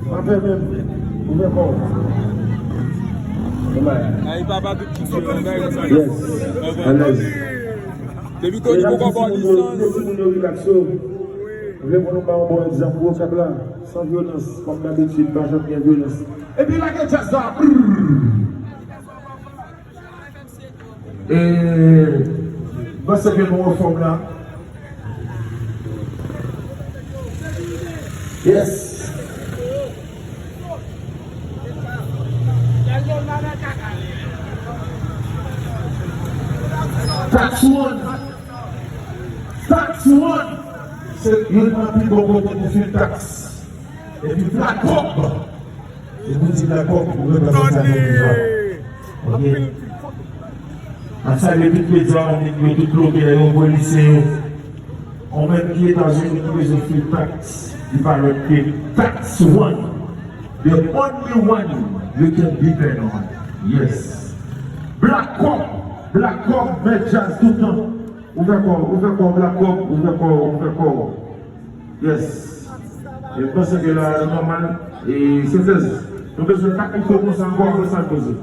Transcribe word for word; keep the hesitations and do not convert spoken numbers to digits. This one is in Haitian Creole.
Pa fè menm. Ouvè kò w. Ay, papa, tout ti bagay konsa. Yes. Alèz. Depi ke w poko ba w lisans. Mesye, timoun yo, relax yo. M vle pou nou ba yon bon egzanp pou yo fè la. San vyolans, kòm dabitid, pa janm gen vyolans. Epi lage djaz la. Brrr. E, m panse ke nou anfòm la. Yes. Tax One. Tax One. Se youn nan pi bon kote pou fil taks. Epi Black Cob. Se pou di Black Cob, ou reprezante sa deja. Ok. N ap salye tout medya, ann yo, tout blogè yo, polisye yo. Ou menm ki Etazini ki bezwen fil taks, li pa lòt ke Tax One. The only one you can depend on. Yes. Black Cob, Black Cob, mèt djaz toutan. Ouvè kò w, ouvè kò w, Black Cob, ouvè kò w, ouvè kò w. Yes. E m panse ke la, nou nòmal. E, Sentèz, nou bezwen kat mikwo konsa ankò, apre sa n poze.